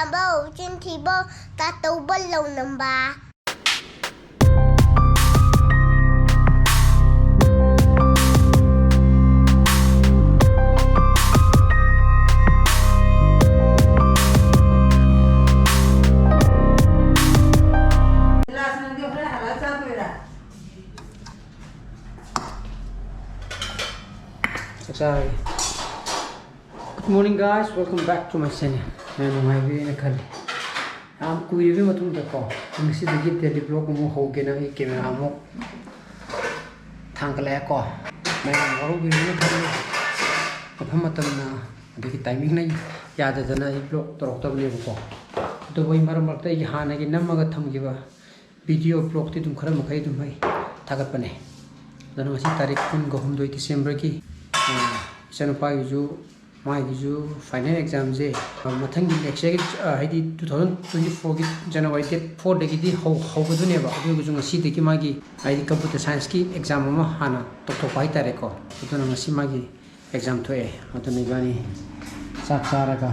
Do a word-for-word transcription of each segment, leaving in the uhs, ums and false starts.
ꯅꯝꯕꯧ, ꯆꯤꯟ ꯊꯤꯕꯧ, ꯇꯥꯇꯧꯕ ꯂꯧ ꯅꯝꯕ꯫ ꯆꯥꯛ ꯆꯥꯔꯒꯦ꯫ Good morning, guys, welcome back to my channel. ꯌꯥꯝ ꯅꯨꯡꯉꯥꯏꯕꯤꯔꯦꯅ ꯈꯜꯂꯤ꯫ ꯌꯥꯝ ꯀꯨꯏꯔꯕꯩ ꯃꯇꯨꯡꯗꯀꯣ, ꯉꯁꯤꯗꯒꯤ daily vlog ꯑꯃꯨꯛ ꯍꯧꯒꯦꯅ ꯑꯩ camera ꯑꯃꯨꯛ ꯊꯥꯡꯒꯠꯂꯛꯑꯦꯀꯣ꯫ ꯃꯌꯥꯝ ꯋꯥꯔꯧꯕꯤꯔꯣꯏꯅ ꯈꯜꯂꯤ꯫ ꯃꯐꯝ ꯃꯇꯝꯅ ꯑꯗꯒꯤ timingꯅ ꯌꯥꯗꯗꯅ ꯑꯩ vlog ꯇꯧꯔꯛꯇꯕꯅꯦꯕꯀꯣ꯫ ꯑꯗꯨꯕꯨ ꯑꯩ ꯃꯔꯛ ꯃꯔꯛꯇ ꯑꯩꯒꯤ ꯍꯥꯟꯅꯒꯤ ꯅꯝꯃꯒ ꯊꯝꯈꯤꯕ video vlogꯇꯤ ꯑꯗꯨꯝ ꯈꯔ ꯃꯈꯩ ꯑꯗꯨꯝ ꯑꯩ ꯊꯥꯒꯠꯄꯅꯦ꯫ ꯑꯗꯨꯅ ꯉꯁꯤ ꯇꯥꯔꯤꯛ ꯀꯨꯟꯒ ꯍꯨꯝꯗꯣꯏ Decemberꯒꯤ, ꯑ, ꯏꯆꯥꯅꯨꯄꯥꯒꯤꯁꯨ, ꯃꯥꯒꯤꯁꯨ final examꯁꯦ, ꯑ, ꯃꯊꯪꯒꯤ next yearꯒꯤ, ꯑ, ꯍꯥꯏꯗꯤ two thousand twenty fourꯒꯤ January date fourꯗꯒꯤꯗꯤ ꯍꯧ-, ꯍꯧꯒꯗꯣꯏꯅꯦꯕ꯫ ꯑꯗꯨ ꯑꯣꯏꯔꯒꯁꯨ ꯉꯁꯤꯗꯒꯤ ꯃꯥꯒꯤ, ꯍꯥꯏꯗꯤ computer scienceꯀꯤ exam ꯑꯃ ꯍꯥꯟꯅ ꯇꯧꯊꯣꯛꯄ ꯍꯥꯏꯇꯥꯔꯦꯀꯣ꯫ ꯑꯗꯨꯅ ꯉꯁꯤ ꯃꯥꯒꯤ exam ꯊꯣꯛꯑꯦ꯫ ꯑꯗꯨꯅ ꯏꯕꯥꯅꯤ ꯆꯥꯛ ꯆꯥꯔꯒ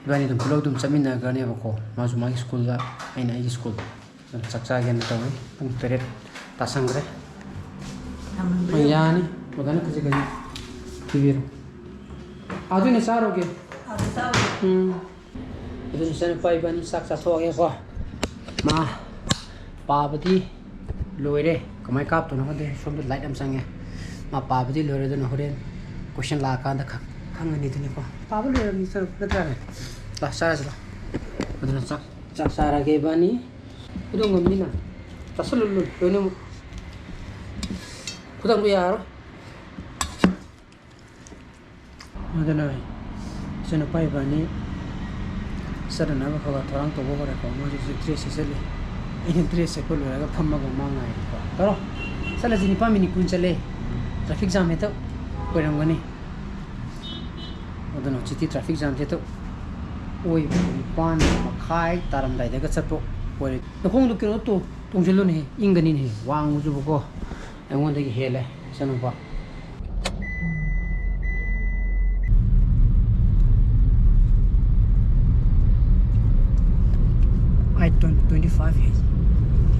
ꯏꯕꯥꯅꯤ ꯑꯗꯨꯝ ꯄꯨꯂꯞ ꯑꯗꯨꯝ ꯆꯠꯃꯤꯟꯅꯈ꯭ꯔꯅꯦꯕꯀꯣ꯫ ꯃꯥꯁꯨ ꯃꯥꯒꯤ schoolꯗ, ꯑꯩꯅ ꯑꯩꯒꯤ schoolꯗ꯫ ꯑꯗꯨꯝ ꯆꯥꯛ ꯆꯥꯒꯦꯅ ꯇꯧꯔꯤ꯫ ꯄꯨꯡ ꯇꯔꯦꯠ ꯇꯥꯁꯟꯈ꯭ꯔꯦ꯫ ꯊꯝꯃꯒꯦ꯫ ꯍꯣꯏ, ꯌꯥꯅꯤ꯫ ꯑꯣꯖꯥꯅ ꯈꯖꯤꯛ ꯈꯖꯤꯛ ꯄꯤꯕꯤꯔꯣ꯫ ꯑꯗꯨꯅ ꯆꯥꯔꯨꯒꯦ꯫ ꯑꯗꯨ ꯆꯥꯔꯨꯒꯦ꯫ ꯎꯝ꯫ ꯑꯗꯨꯅ ꯏꯆꯥꯅꯨꯄꯥ ꯏꯕꯥꯅꯤ ꯆꯥꯛ ꯆꯥꯊꯣꯛꯑꯒꯦꯀꯣ꯫ ꯃꯥ ꯄꯥꯕꯗꯤ ꯂꯣꯏꯔꯦ꯫ ꯀꯃꯥꯏꯅ ꯀꯥꯞꯇꯣꯏꯅꯣ ꯈꯪꯗꯦ꯫ ꯁꯣꯝꯗ light ꯑꯃ ꯆꯪꯉꯦ꯫ ꯃꯥ ꯄꯥꯕꯗꯤ ꯂꯣꯏꯔꯦ, ꯑꯗꯨꯅ ꯍꯣꯔꯦꯟ question ꯂꯥꯛꯑꯀꯥꯟꯗ ꯈꯪ-, ꯈꯪꯉꯅꯤ ꯑꯗꯨꯅꯤꯀꯣ꯫ ꯄꯥꯕ ꯂꯣꯏꯔꯕꯅꯤ ꯆꯪꯉꯛꯄ ꯅꯠꯇ꯭ꯔꯥꯅꯦ? ꯂꯥꯛ ꯆꯥꯔꯁꯤ ꯂꯥꯛ꯫ ꯑꯗꯨꯅ ꯆꯥꯛ, ꯆꯥꯛ ꯆꯥꯔꯒꯦ ꯏꯕꯥꯅꯤ꯫ ꯈꯨꯗꯣꯡ ꯉꯝꯅꯤꯅ꯫ ꯆꯥꯁꯤꯜꯂꯨ ꯂꯣꯏ-, ꯂꯣꯏꯅꯃꯛ꯫ ꯈꯨꯗꯥꯡꯗꯣ ꯌꯥꯔꯣꯏ꯫ ꯑꯗꯨꯅ ꯏꯆꯟꯅꯨꯄꯥ ꯏꯕꯥꯅꯤ ꯆꯠꯅꯅꯕ ꯈꯔ ꯈꯔ ꯊꯧꯔꯥꯡ ꯇꯧꯕ ꯍꯧꯔꯦꯀꯣ꯫ ꯃꯣꯏꯁꯨ ꯍꯧꯖꯤꯛ dress ꯁꯦꯠꯆꯜꯂꯤ꯫ ꯑꯩꯅ dress ꯁꯦꯠꯄ ꯂꯣꯏꯔꯒ ꯐꯝꯃꯒ ꯃꯥ ꯉꯥꯏꯔꯤꯀꯣ꯫ ꯇꯧꯔꯣ, ꯆꯠꯂꯁꯤ, ꯅꯤꯄꯥ minute ꯀꯨꯟ ꯆꯠꯂꯦ꯫ Traffic jam ꯍꯦꯛꯇ ꯑꯣꯏꯔꯝꯒꯅꯤ꯫ ꯑꯗꯨꯅ ꯍꯧꯖꯤꯛꯇꯤ traffic jamꯁꯦ ꯍꯦꯛꯇ ꯑꯣꯏꯕ ꯅꯤꯄꯥꯟ ꯃꯈꯥꯏ ꯇꯥꯔꯝꯗꯥꯏꯗꯒ ꯆꯠꯄ ꯑꯣꯏꯔꯦ꯫ ꯅꯈꯣꯡꯗꯣ ꯀꯩꯅꯣ ꯇꯣ-, ꯇꯣꯡꯁꯤꯜꯂꯨꯅꯦꯍꯦ, ꯏꯪꯒꯅꯤꯅꯦꯍꯦ, ꯋꯥꯡꯕꯁꯤꯕꯨꯀꯣ꯫ ꯑꯩꯉꯣꯟꯗꯒꯤ ꯍꯦꯜꯂꯦ ꯏꯆꯟꯅꯨꯄꯥ꯫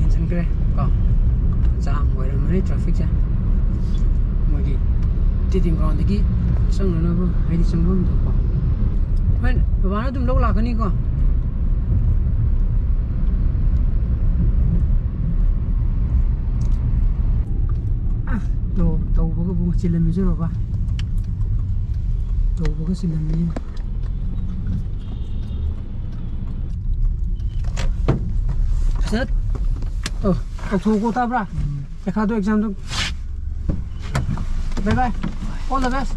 ꯍꯦꯟꯖꯤꯟꯈ꯭ꯔꯦ ꯀꯣ꯫ ꯖꯥꯝ ꯑꯣꯏꯔꯝꯃꯅꯤ ꯇ꯭ꯔꯥꯐꯤꯛꯁꯦ꯫ ꯃꯣꯏꯒꯤ ꯁ꯭ꯇꯦꯗꯤꯌꯝ ꯒ꯭ꯔꯥꯎꯟꯗꯒꯤ ꯆꯪꯅꯅꯕ ꯍꯥꯏꯗꯤ ꯆꯪꯐꯝꯗꯣꯀꯣ꯫ ꯍꯣꯏ, ꯕꯕꯥꯅ ꯑꯗꯨꯝ ꯂꯧ ꯂꯥꯛꯀꯅꯤꯀꯣ꯫ ꯑ, ꯇꯧ-, ꯇꯧꯕꯒꯕꯨ ꯆꯤꯜꯂꯝꯃꯤꯁꯦ ꯕꯕꯥ꯫ ꯇꯧꯕꯒ ꯆꯤꯜꯂꯝꯃꯤ꯫ ꯐꯖꯅ ꯇꯧ-, ꯇꯧꯊꯣꯛꯎꯀꯣ, ꯇꯥꯕ꯭ꯔꯥ? ꯎꯝ꯫ ꯄꯩꯈꯥꯗꯣ, ꯑꯦꯛꯖꯥꯝꯗꯣ꯫ Bye bye. All the best.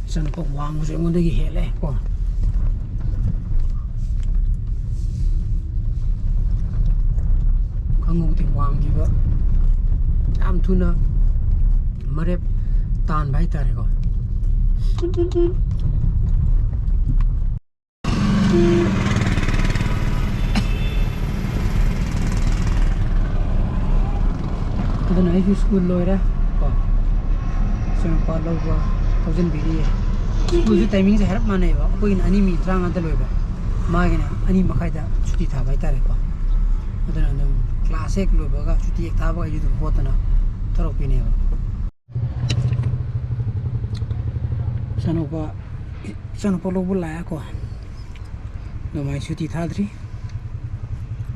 ꯏꯆꯥꯅꯨꯄꯥ ꯋꯥꯡꯕꯁꯨ ꯑꯩꯉꯣꯟꯗꯒꯤ ꯍꯦꯜꯂꯦ ꯀꯣ꯫ ꯈꯪꯍꯧꯗꯦ ꯋꯥꯡꯈꯤꯕ꯫ ꯌꯥꯝ ꯊꯨꯅ ꯃꯔꯦꯞ ꯇꯥꯟꯕ ꯍꯥꯏꯇꯥꯔꯦꯀꯣ꯫ ꯑꯗꯨꯅ ꯑꯩꯁꯨ ꯁ꯭ꯀꯨꯜ ꯂꯣꯏꯔꯦ ꯀꯣ꯫ ꯏꯆꯥꯅꯨꯄꯥ ꯂꯧꯕ ꯊꯧꯖꯤꯟꯕꯤꯔꯤꯌꯦ꯫ ꯁ꯭ꯀꯨꯜꯁꯨ ꯇꯥꯏꯃꯤꯡꯁꯦ ꯍꯥꯏꯔꯞ ꯃꯥꯟꯅꯩꯕ꯫ ꯑꯩꯈꯣꯏꯒꯤꯅ ꯑꯅꯤ ꯃꯤꯅꯤꯠ ꯇꯔꯥꯃꯉꯥꯗ ꯂꯣꯏꯕ, ꯃꯥꯒꯤꯅ ꯑꯅꯤ ꯃꯈꯥꯏꯗ ꯁꯨꯇꯤ ꯊꯥꯕ ꯍꯥꯏꯇꯥꯔꯦꯀꯣ꯫ ꯑꯗꯨꯅ ꯑꯗꯨꯝ ꯀ꯭ꯂꯥꯁ ꯍꯦꯛ ꯂꯣꯏꯕꯒ ꯁꯨꯇꯤ ꯍꯦꯛ ꯊꯥꯕꯒ ꯑꯩꯁꯨ ꯑꯗꯨꯝ ꯍꯣꯠꯇꯅ ꯊꯧꯔꯛꯄꯤꯅꯦꯕ꯫ ꯏꯆꯥꯅꯨꯄꯥ, ꯏꯆꯥꯅꯨꯄꯥ ꯂꯧꯕ ꯂꯥꯛꯑꯦꯀꯣ꯫ ꯑꯗꯨꯃꯥꯏꯅ ꯁꯨꯇꯤ ꯊꯥꯗ꯭ꯔꯤ꯫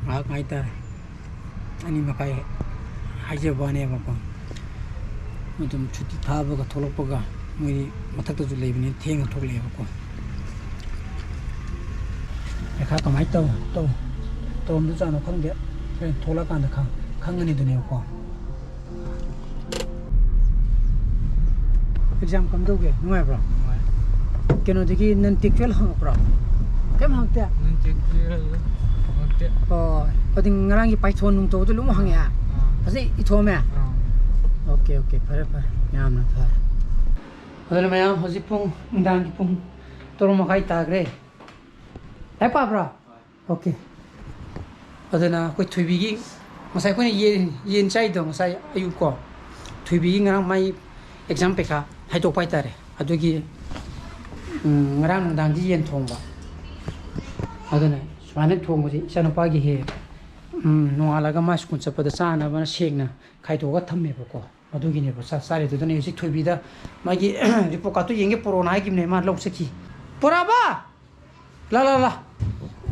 ꯉꯥꯏꯍꯥꯛ ꯉꯥꯏꯇꯥꯔꯦ꯫ ꯑꯅꯤ ꯃꯈꯥꯏ ꯍꯥꯏꯖꯕ ꯋꯥꯅꯦꯕꯀꯣ꯫ ꯑꯗꯨꯝ ꯁꯨꯇꯤ ꯊꯥꯕꯒ ꯊꯣꯛꯂꯛꯄꯒ ꯃꯣꯏꯗꯤ ꯃꯊꯛꯇꯁꯨ ꯂꯩꯕꯅꯤꯅ ꯊꯦꯡꯅ ꯊꯣꯛꯂꯛꯑꯦꯕꯀꯣ꯫ ꯄꯩꯈꯥ ꯀꯃꯥꯏꯅ ꯇꯧ-, ꯇꯧ-, ꯇꯧꯔꯝꯗꯣꯏꯖꯥꯠꯅꯣ ꯈꯪꯗꯦ꯫ ꯍꯣꯔꯦꯟ ꯊꯣꯛꯂꯛꯑꯀꯥꯟꯗ ꯈꯪ-, ꯈꯪꯉꯅꯤꯗꯨꯅꯦꯕꯀꯣ꯫ ꯑꯦꯛꯖꯥꯝ ꯀꯝꯗꯧꯒꯦ? ꯅꯨꯡꯉꯥꯏꯕ꯭ꯔꯣ? ꯅꯨꯡꯉꯥꯏ꯫ ꯀꯩꯅꯣꯗꯒꯤ ꯅꯟ ꯇꯦꯛꯆꯨꯋꯦꯜ ꯍꯪꯉꯛꯄ꯭ꯔꯣ? ꯀꯩꯝ ꯍꯪꯉꯛꯇꯦ? ꯅꯟ ꯇꯦꯛꯆꯨꯋꯦꯜ ꯍꯪꯉꯛꯇꯦ꯫ ꯑꯣ, ꯑꯗꯨꯗꯤ ꯉꯔꯥꯡꯒꯤ ꯄꯥꯏꯊꯣꯟ ꯅꯨꯡ ꯇꯧꯕꯗꯣ ꯂꯣꯏꯅꯃꯛ ꯍꯪꯉꯛꯑꯦ? ꯑꯥ꯫ ꯐꯖꯅ ꯏꯊꯣꯛꯑꯝꯃꯦ? ꯑꯥ꯫ ꯑꯣꯀꯦ, ꯑꯣꯀꯦ, ꯐꯔꯦ, ꯐꯔꯦ, ꯌꯥꯝꯅ ꯐꯔꯦ꯫ ꯑꯗꯨꯅ ꯃꯌꯥꯝ, ꯍꯧꯖꯤꯛ ꯄꯨꯡ, ꯅꯨꯡꯗꯥꯡꯒꯤ ꯄꯨꯡ ꯇꯔꯨꯛ ꯃꯈꯥꯏ ꯇꯥꯈ꯭ꯔꯦ꯫ ꯂꯥꯏꯔꯤꯛ ꯄꯥꯕ꯭ꯔꯣ? ꯑꯣꯀꯦ꯫ ꯑꯗꯨꯅ ꯑꯩꯈꯣꯏ ꯊꯣꯏꯕꯤꯒꯤ ꯉꯁꯥꯏ ꯑꯩꯈꯣꯏꯅ ꯌꯦꯟ, ꯌꯦꯟ ꯆꯥꯏꯗꯣ ꯉꯁꯥꯏ ꯑꯌꯨꯛ ꯀꯣ, ꯊꯣꯏꯕꯤꯒꯤ ꯉꯔꯥꯡ ꯃꯥꯏ ꯑꯦꯛꯖꯥꯝ ꯄꯩꯈꯥ ꯍꯥꯏꯗꯣꯛꯄ ꯍꯥꯏꯇꯥꯔꯦ꯫ ꯑꯗꯨꯒꯤ ꯎꯝ, ꯉꯔꯥꯡ ꯅꯨꯡꯗꯥꯡꯗꯤ ꯌꯦꯟ ꯊꯣꯡꯕ꯫ ꯑꯗꯨꯅ ꯁꯨꯃꯥꯏꯅ ꯊꯣꯡꯕꯁꯦ ꯏꯆꯥꯅꯨꯄꯥꯒꯤ ꯍꯦꯛ, ꯎꯝ, ꯅꯣꯡꯉꯥꯜꯂꯒ ꯃꯥ ꯁ꯭ꯀꯨꯜ ꯆꯠꯄꯗ ꯆꯥꯅꯕꯅ ꯁꯦꯡꯅ ꯈꯥꯏꯗꯣꯛꯑꯒ ꯊꯝꯃꯦꯕꯀꯣ꯫ ꯑꯗꯨꯒꯤꯅꯦꯕ ꯆꯥ-, ꯆꯥꯔꯤꯗꯨ꯫ ꯑꯗꯨꯅ ꯍꯧꯖꯤꯛ ꯊꯣꯏꯕꯤꯗ ꯃꯥꯒꯤ report card ꯇꯨ ꯌꯦꯡꯒꯦ ꯄꯨꯔꯛꯑꯣꯅ ꯍꯥꯏꯈꯤꯕꯅꯦ, ꯃꯥ ꯂꯧ ꯆꯠꯈꯤ꯫ ꯄꯨꯔꯛꯑꯕ? ꯂꯥ, ꯂꯥ, ꯂꯥ꯫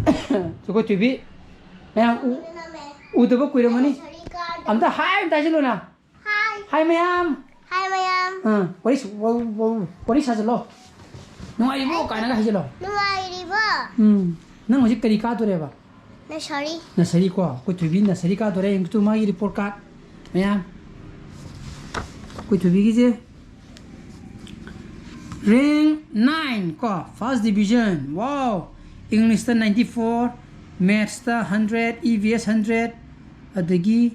ꯑꯩꯈꯣꯏ ꯊꯣꯏꯕꯤ, ꯃꯌꯥꯝ ꯎ-, ꯎꯗꯕ ꯀꯨꯏꯔꯝꯃꯅꯤ꯫ ꯑꯝꯇ ꯍꯥꯏ ꯑꯝꯇ ꯍꯥꯏꯖꯤꯜꯂꯨꯅ꯫ ꯍꯥꯏ꯫ ꯍꯥꯏ ꯃꯌꯥꯝ꯫ ꯍꯥꯏ ꯃꯌꯥꯝ꯫ ꯑꯥ, ꯋꯥꯔꯤ ꯁ-, ꯋꯥ-, ꯋꯥ-, ꯋꯥꯔꯤ ꯁꯥꯖꯜꯂꯣ꯫ "ꯅꯨꯡꯉꯥꯏꯔꯤꯕꯣ?" ꯀꯥꯏꯅꯒ ꯍꯥꯏꯖꯜꯂꯣ꯫ "ꯅꯨꯡꯉꯥꯏꯔꯤꯕꯣ?" ꯎꯝ꯫ ꯅꯪ ꯍꯧꯖꯤꯛ ꯀꯔꯤ ꯀꯥꯗꯣꯔꯦꯕ? Nursery꯫ Nursery ꯀꯣ꯫ ꯑꯩꯈꯣꯏ ꯊꯣꯏꯕꯤ nursery ꯀꯥꯗꯣꯔꯦ꯫ ꯌꯦꯡꯉꯨ ꯇꯨ ꯃꯥꯒꯤ report card ꯃꯌꯥꯝ꯫ ꯑꯩꯈꯣꯏ ꯊꯣꯏꯕꯤꯒꯤꯁꯦ rank nine ꯀꯣ, first division꯫ Wow! English ꯇ ninety four, Maths ꯇ hundred, E V S hundred, ꯑꯗꯒꯤ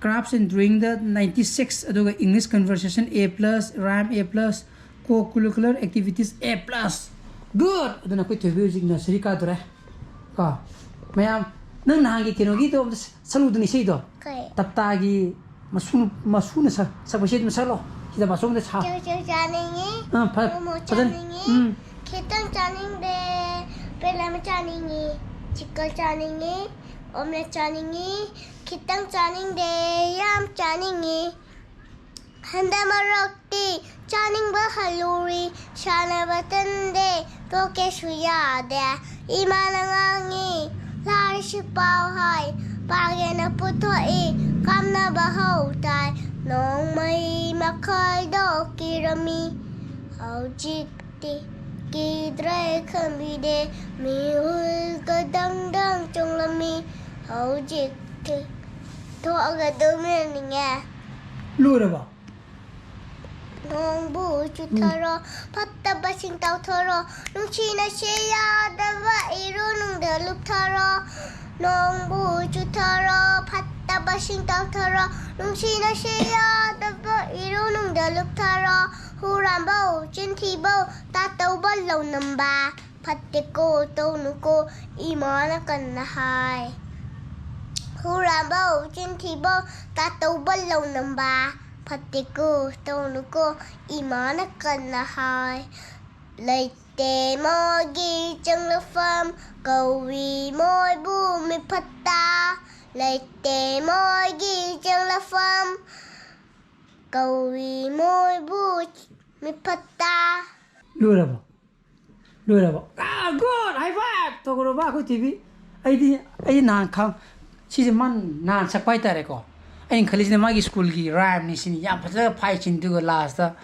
Crafts and Drawing the ninety six, ꯑꯗꯨꯒ English Conversation A plus, Rhyme A plus, Co-curricular Activities A plus꯫ Good! ꯑꯗꯨꯅ ꯑꯩꯈꯣꯏ ꯊꯣꯏꯕꯤ ꯍꯧꯖꯤꯛ nursery ꯀꯥꯗꯣꯔꯦ꯫ ꯀꯣ? ꯃꯌꯥꯝ, ꯅꯪ ꯅꯍꯥꯟꯒꯤ ꯀꯩꯅꯣꯒꯤꯗꯣ ꯑꯝꯇ ꯁ-, ꯁꯛꯂꯨꯗꯅ ꯏꯁꯩꯗꯣ꯫ ꯀꯩ? ꯇꯞꯇꯥꯒꯤ ꯃꯁꯨ-, ꯃꯁꯨꯅ ꯁ-, ꯁꯛꯄ ꯏꯁꯩꯗꯣ ꯑꯃ ꯁꯛꯂꯣ꯫ ꯁꯤꯗ ꯃꯁꯨ ꯑꯝꯇ ꯁꯥ-, ꯆꯧ ꯆꯧ ꯆꯥꯅꯤꯡꯉꯤ꯫ ꯑꯥ, ꯐ-, ꯃꯣꯃꯣ ꯐꯖꯅ꯫ ꯆꯥꯅꯤꯡꯉꯤ꯫ ꯎꯝ꯫ ꯈꯤꯇꯪ ꯆꯥꯅꯤꯡꯗꯦ꯫ ꯄꯦꯂꯥꯃ ꯆꯥꯅꯤꯡꯉꯤ꯫ ꯆꯤꯛꯀꯜ ꯆꯥꯅꯤꯡꯉꯤ꯫ ꯑꯣꯝꯂꯦꯠ ꯆꯥꯅꯤꯡꯉꯤ꯫ ꯈꯤꯇꯪ ꯆꯥꯅꯤꯡꯗꯦ꯫ ꯌꯥꯝ ꯆꯥꯅꯤꯡꯉꯤ꯫ ꯍꯟꯗꯛ ꯃꯔꯛꯇꯤ ꯆꯥꯅꯤꯡꯕ ꯍꯜꯂꯨꯔꯤ꯫ ꯁꯥꯟꯅꯕ ꯇꯟꯗꯦ꯫ ꯇꯣꯛꯀꯦꯁꯨ ꯌꯥꯗꯦ꯫ ꯏꯃꯥꯅ ꯉꯥꯡꯉꯤ, ꯂꯥꯏꯔꯤꯛꯁꯨ ꯄꯥꯎ ꯍꯥꯏ꯫ ꯄꯥꯒꯦꯅ ꯄꯨꯊꯣꯛꯏ, ꯀꯥꯞꯅꯕ ꯍꯧ ꯇꯥꯏ꯫ ꯅꯣꯡꯃꯩ ꯃꯈꯥꯏꯗꯣ ꯀꯤꯔꯝꯃꯤ꯫ ꯍꯧꯖꯤꯛꯇꯤ ꯀꯤꯗ꯭ꯔꯦ ꯈꯟꯕꯤꯗꯦ꯫ ꯃꯤꯍꯨꯜ ꯀꯗꯪꯗꯪ ꯆꯣꯡꯂꯝꯃꯤ꯫ ꯍꯧꯖꯤꯛꯇꯤ ꯊꯣꯛꯑꯒ ꯑꯗꯨꯝ ꯌꯦꯡꯅꯤꯡꯉꯦ꯫ ꯂꯣꯏꯔꯕꯣ? ꯅꯣꯡꯕꯨ ꯆꯨꯊꯔꯣ, ꯐꯠꯇꯕꯁꯤꯡ ꯇꯧꯊꯔꯣ, ꯅꯨꯡꯁꯤꯅꯁꯦ ꯌꯥꯗꯕ ꯏꯔꯨꯅꯨꯡꯗ ꯂꯨꯞꯊꯔꯣ꯫ ꯅꯣꯡꯕꯨ ꯆꯨꯊꯔꯣ, ꯐꯠꯇꯕꯁꯤꯡ ꯇꯧꯊꯔꯣ, ꯅꯨꯡꯁꯤꯅꯁꯦ ꯌꯥꯗꯕ ꯏꯔꯨꯅꯨꯡꯗ ꯂꯨꯞꯊꯔꯣ꯫ ꯍꯨꯔꯥꯟꯕꯧ, ꯆꯤꯟꯊꯤꯕꯧ, ꯇꯥꯇꯧꯕ ꯂꯧꯅꯝꯕ꯫ ꯐꯠꯇꯦꯀꯣ, ꯇꯧꯅꯨꯀꯣ, ꯏꯃꯥꯅ ꯀꯟꯅ ꯍꯥꯏ꯫ ꯍꯨꯔꯥꯟꯕꯧ, ꯆꯤꯟꯊꯤꯕꯧ, ꯇꯥꯇꯧꯕ ꯂꯧꯅꯝꯕ꯫ ꯐꯠꯇꯦꯀꯣ, ꯇꯧꯅꯨꯀꯣ, ꯏꯃꯥꯅ ꯀꯟꯅ ꯍꯥꯏ꯫ ꯂꯩ-, ꯂꯩꯇꯦ ꯃꯣꯏꯒꯤ ꯆꯪꯂꯛꯐꯝ, ꯀꯧꯏ ꯃꯣꯏꯕꯨ ꯃꯤꯐꯠꯇ꯫ ꯂꯩꯇꯦ ꯃꯣꯏꯒꯤ ꯆꯪꯂꯛꯐꯝ, ꯀꯧꯏ ꯃꯣꯏꯕꯨ ꯃꯤꯐꯠꯇ꯫ ꯂꯣꯏꯔꯕꯣ? ꯂꯣꯏꯔꯕꯣ? ꯑꯥ, good! High five! ꯇꯧꯈ꯭ꯔꯣꯕ ꯑꯩꯈꯣꯏ ꯇꯤꯚꯤ꯫ ꯑꯩꯗꯤ, ꯑꯩ ꯅꯍꯥꯟ ꯈꯪ-, ꯁꯤꯁꯦ ꯃꯥ ꯅꯍꯥꯟ ꯁꯛꯄ ꯍꯥꯏꯇꯥꯔꯦꯀꯣ꯫ ꯑꯩꯅ ꯈꯜꯂꯤꯁꯤꯅ ꯃꯥꯒꯤ ꯁ꯭ꯀꯨꯜꯒꯤ rhyme ꯅꯤ ꯁꯤꯅꯤ꯫ ꯌꯥꯝ ꯐꯖꯅ ꯐꯥꯏ ꯆꯤꯟꯗꯨꯒ ꯂꯥꯁꯇ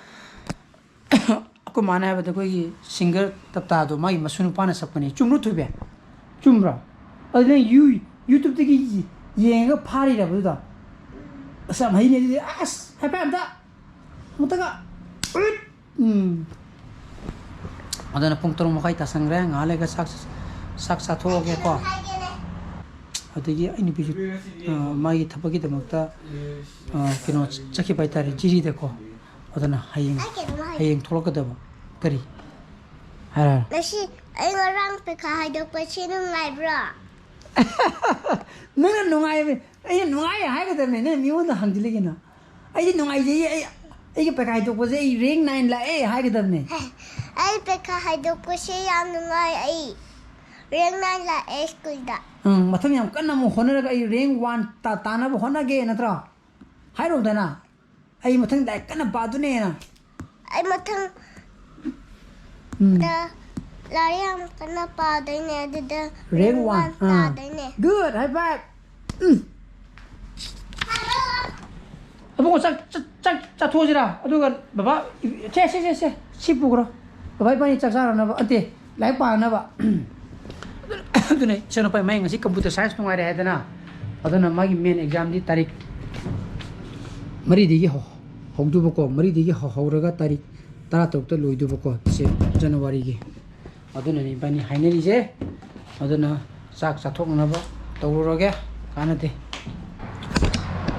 ꯑꯩꯈꯣꯏ ꯃꯥꯅ ꯍꯥꯏꯕꯗ ꯑꯩꯈꯣꯏꯒꯤ singer ꯇꯞꯇꯥꯗꯣ ꯃꯥꯒꯤ ꯃꯁꯨ ꯅꯨꯄꯥꯅ ꯁꯛꯄꯅꯦ꯫ ꯆꯨꯝꯕ꯭ꯔꯣ ꯊꯣꯏꯕꯤ? ꯆꯨꯝꯕ꯭ꯔꯣ? ꯑꯗꯨ ꯅꯪ ꯌꯨ-, YouTube-ꯇꯒꯤ ꯌꯦꯡꯉꯒ ꯐꯥꯔꯤꯔꯕ ꯑꯗꯨꯗꯣ? ꯑꯁ, ꯌꯥꯝ ꯍꯩꯅꯦ ꯑꯗꯨꯗꯤ꯫ ꯑꯁ, ꯍꯥꯏꯐꯦꯠ ꯑꯝꯇ, ꯑꯃꯨꯛꯇꯒ꯫ ꯎꯝ꯫ ꯑꯗꯨꯅ ꯄꯨꯡ ꯇꯔꯨꯛ ꯃꯈꯥꯏ ꯇꯥꯁꯟꯈ꯭ꯔꯦ꯫ ꯉꯥꯏꯍꯥꯛ ꯂꯩꯔꯒ ꯆꯥꯛ, ꯆꯥꯛ ꯆꯥꯊꯣꯛꯑꯒꯦꯀꯣ꯫ ꯑꯗꯒꯤ ꯑꯩ ꯅꯨꯄꯤꯁꯨ, ꯑ, ꯃꯥꯒꯤ ꯊꯕꯛꯀꯤꯗꯃꯛꯇ, ꯑ, ꯀꯩꯅꯣ ꯆꯠꯈꯤꯕ ꯍꯥꯏꯇꯥꯔꯦ, ꯖꯤꯔꯤꯗꯀꯣ꯫ ꯑꯗꯨꯅ ꯍꯌꯦꯡ, ꯑꯩ ꯀꯩꯅꯣꯝ ꯍꯥꯏꯒꯦ꯫ ꯍꯌꯦꯡ ꯊꯣꯛꯂꯛꯀꯗꯕ꯫ ꯀꯔꯤ? ꯍꯥꯏꯔꯣ, ꯍꯥꯏꯔꯣ꯫ ꯉꯁꯤ ꯑꯩ ꯉꯔꯥꯡ ꯄꯩꯈꯥ ꯍꯥꯏꯗꯣꯛꯄꯁꯤ ꯅꯨꯡꯉꯥꯏꯕ꯭ꯔꯣ? ꯅꯪꯅ ꯅꯨꯡꯉꯥꯏꯕ, ꯑꯩꯅ ꯅꯨꯡꯉꯥꯏ ꯍꯥꯏꯒꯗꯕꯅꯦ, ꯅꯪ ꯃꯤꯉꯣꯟꯗ ꯍꯪꯖꯤꯜꯂꯤꯒꯤꯅ꯫ ꯑꯩꯗꯤ ꯅꯨꯡꯉꯥꯏꯖꯩꯌꯦ, ꯑꯩ, ꯑꯩꯒꯤ ꯄꯩꯈꯥ ꯍꯥꯏꯗꯣꯛꯄꯁꯦ ꯑꯩ rank nine ꯂꯥꯛꯑꯦ ꯍꯥꯏꯒꯗꯕꯅꯦ꯫ ꯑꯩ ꯄꯩꯈꯥ ꯍꯥꯏꯗꯣꯛꯄꯁꯦ ꯌꯥꯝ ꯅꯨꯡꯉꯥꯏ, ꯑꯩ rank nine ꯂꯥꯛꯑꯦ ꯁ꯭ꯀꯨꯜꯗ꯫ ꯎꯝ, ꯃꯊꯪ ꯌꯥꯝ ꯀꯟꯅ ꯑꯃꯨꯛ ꯍꯣꯠꯅꯔꯒ ꯑꯩ rank one ꯇꯥ-, ꯇꯥꯅꯕ ꯍꯣꯠꯅꯒꯦ ꯅꯠꯇ꯭ꯔꯣ? ꯍꯥꯏꯔꯣꯗꯅ, "ꯑꯩ ꯃꯊꯪ ꯂꯥꯏꯔꯤꯛ ꯀꯟꯅ ꯄꯥꯗꯨꯅꯦꯅ"꯫ ꯑꯩ ꯃꯊꯪ ꯎꯝ꯫ ꯗ ꯂꯥꯏꯔꯤꯛ ꯌꯥꯝ ꯀꯟꯅ ꯄꯥꯗꯣꯏꯅꯦ, ꯑꯗꯨꯗ rank rank one, one ꯑꯥ꯫ ꯇꯥꯗꯣꯏꯅꯦ꯫ Good, high five꯫ ꯎꯝ꯫ ꯑꯕꯨꯡꯉꯣ, ꯆꯥꯛ, ꯆꯥꯛ, ꯆꯥꯛ ꯆꯥꯊꯣꯛꯑꯁꯤꯔꯥ? ꯑꯗꯨꯒ ꯕꯕꯥ, ꯁꯦ, ꯁꯦ, ꯁꯦ, ꯁꯦ, ꯁꯤ ꯄꯨꯈ꯭ꯔꯣ꯫ ꯕꯕꯥ ꯏꯕꯥꯅꯤ ꯆꯥꯛ ꯆꯥꯔꯨꯅꯕ, ꯑꯠꯇꯦ, ꯂꯥꯏꯔꯤꯛ ꯄꯥꯅꯕ꯫ ꯑꯗꯨꯅ ꯏꯆꯥꯅꯨꯄꯥ ꯃꯌꯥꯡ ꯉꯁꯤ computer science ꯅꯨꯡꯉꯥꯏꯔꯦ ꯍꯥꯏꯗꯅ, ꯑꯗꯨꯅ ꯃꯥꯒꯤ main exam ꯗꯤ ꯇꯥꯔꯤꯛ ꯃꯔꯤꯗꯒꯤ ꯍꯧ-, ꯍꯧꯗꯧꯕꯀꯣ, ꯃꯔꯤꯗꯒꯤ ꯍꯧ-, ꯍꯧꯔꯒ ꯇꯥꯔꯤꯛ ꯇꯔꯥꯇꯔꯨꯛꯇ ꯂꯣꯏꯗꯧꯕꯀꯣ, ꯁꯤ ꯖꯅꯋꯥꯔꯤꯒꯤ꯫ ꯑꯗꯨꯅꯅꯤ ꯏꯕꯥꯅꯤ ꯍꯥꯏꯅꯔꯤꯁꯦ꯫ ꯑꯗꯨꯅ ꯆꯥꯛ ꯆꯥꯊꯣꯛꯅꯕ ꯇꯧꯔꯨꯔꯒꯦ, ꯀꯥꯟꯅꯗꯦ꯫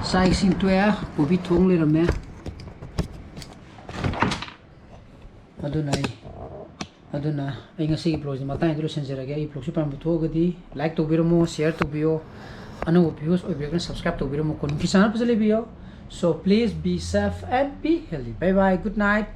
ꯆꯥꯛ ꯏꯁꯤꯡ ꯇꯣꯛꯑꯦ, ꯀꯣꯕꯤ ꯊꯣꯡ ꯂꯩꯔꯝꯃꯦ꯫ ꯑꯗꯨꯅ ꯑꯩ, ꯑꯗꯨꯅ ꯑꯩ ꯉꯁꯤꯒꯤ vlog ꯁꯦ ꯃꯇꯥꯡ ꯑꯁꯤꯗ ꯂꯣꯏꯁꯤꯟꯖꯔꯒꯦ꯫ ꯑꯩ vlog ꯁꯤ ꯄꯥꯝꯕ ꯊꯣꯛꯑꯒꯗꯤ like ꯇꯧꯕꯤꯔꯝꯃꯣ, share ꯇꯧꯕꯤꯌꯣ, ꯑꯅꯧꯕ viewers ꯑꯣꯏꯕꯤꯔꯒꯅ subscribe ꯇꯧꯕꯤꯔꯝꯃꯣ, ꯀꯣ ꯅꯨꯡꯒꯤ channel ꯐꯖ ꯂꯩꯕꯤꯌꯣ꯫ So please be safe and be healthy. Bye bye, good night.